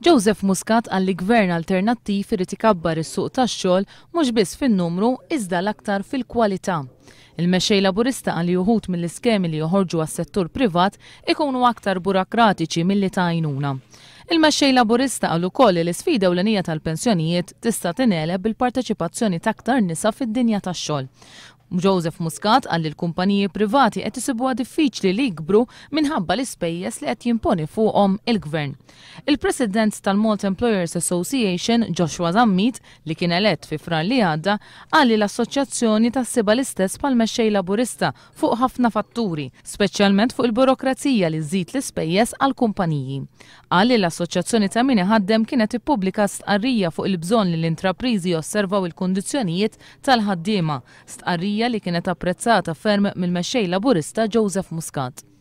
Joseph Muscat qal li gvern alternattiv irid ikabbar is-suq tax-xogħol mhux biss fin-numru iżda l-aktar fil-kwalità. Il-Mexxej Laburista qal li uħud mill-iskemi li joħorġu għas-settur privat ikunu aktar burakratiċi milli ta' għajnuna. Il-Mexxej Laburista qal ukoll li l-isfida ewlenija tal-pensjonijiet tista' tingħeleb bil-parteċipazzjoni t'aktar nisa fid-dinja tax-xogħol. Joseph Muscat qal li l-kumpaniji privati qed isibuha diffiċli li jikbru minħabba l-ispejjeż li qed jimponi fuqhom il-Gvern. Il-President tal-Malta Employers Association, Joshua Zammit, li kien elett fi Frar li għadda, qal li l-assoċjazzjoni taħsibha l-istess bħall-Mexxej Laburista fuq ħafna fatturi, speċjalment fuq il-burokrazija li żżid l-ispejjeż għall-kumpaniji. Qal li l-Assoċjazzjoni ta' Min Iħaddem kienet ippubblikat stqarrija fuq il-bżonn li l-intrapriżi josservaw il-kundizzjonijiet tal-ħaddiema, stqarrija li kienet apprezzata ferm mill-Mexxej Laburista Joseph Muscat.